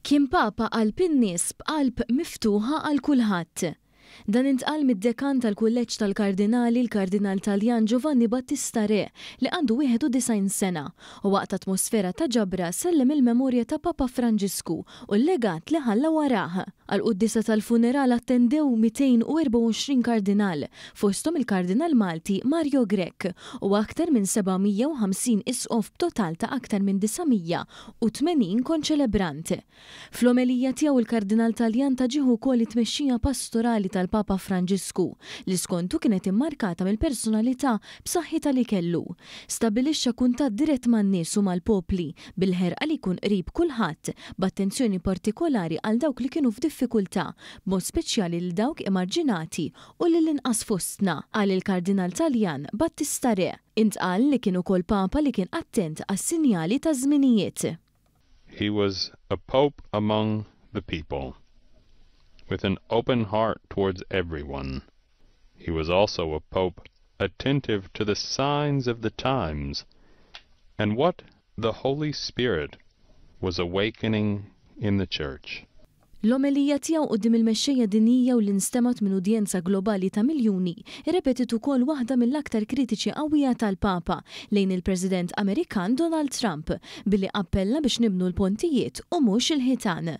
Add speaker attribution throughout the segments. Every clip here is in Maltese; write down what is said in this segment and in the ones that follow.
Speaker 1: Kien Papa qalb in-nies b'qalb miftuħa għal kulħadd. Dan intqal mid-Dekan tal-Kulleġġ tal-Kardinali, il-Kardinal Taljan Giovanni Battista Re, li għandu 91 sena, u waqt atmosfera ta' ġabra sellem il-memorja ta' Papa Franġisku u l-legat li ħalla warah. Għall-quddiesa tal-funeral attendew 224 kardinal, fosthom il-Kardinal Malti Mario Grech, u aktar minn 750 isqof b'total ta' aktar minn 980 konċelebrant. Fl-omelija tiegħu il-Kardinal Taljan ta ġieħ ukoll it-tmexxija pastorali tal-Papa Franġisku, li skontu kienet immarkata mill-personalità b'saħħitha li kellu. Stabbilixxa kuntatt dirett man-nies u mal-popli, bil-ħerqa li jkun qrib kulħadd, b'attenzjoni partikolari għal dawk li kienu f'diffikultà, b'mod speċjali lil dawk emarġinati u lill-inqas fostna, qal il-Kardinal Taljan Battista Re. Intqal li kien ukoll Papa li kien attent għas-sinjali taż-żminijiet.
Speaker 2: He was a pope among the people, with an open heart towards everyone. He was also a pope attentive to the signs of the times and what the Holy Spirit was awakening in the Church.
Speaker 1: L-omelija tiegħu quddiem il-mexxejja dinjija u li nstemgħet minn udjenza globali ta' miljuni, irrepetiet ukoll waħda mill-aktar kritiċi qawwija tal-Papa lejn il-President Amerikan Donald Trump, billi appella biex nibnu l-pontijiet u mhux il-ħitan.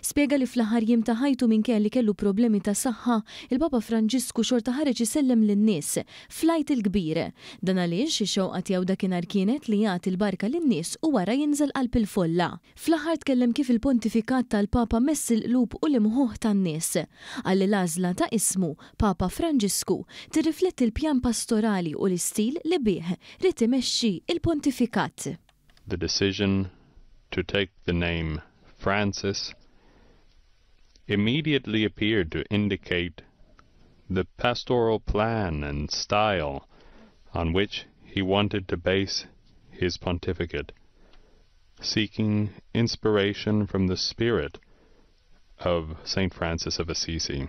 Speaker 1: Spjega li fl-aħħar jiem ta' ħajtu, minkejja li kellu problemi ta' saħħa, il-Papa Franġisku xorta ħareġ isellem lin-nies fl-Għid il-Kbir. Dan għaliex ix-xewqa tiegħu dakinhar kienet li jagħti l-barka lin-nies u wara jinżel qalb il-folla. Fl-aħħar tkellem kif il-pontifikat tal-Papa mess il-qlub u l-imħuħ tan-nies. Qal li l-għażla ta' ismu, Papa Franġisku, tirrifletti l-pjan pastorali u l-istil li bih ried imexxi il-pontifikat.
Speaker 2: The decision to take the name Francis immediately appeared to indicate the pastoral plan and style on which he wanted to base his pontificate, seeking inspiration from the spirit of St. Francis of Assisi.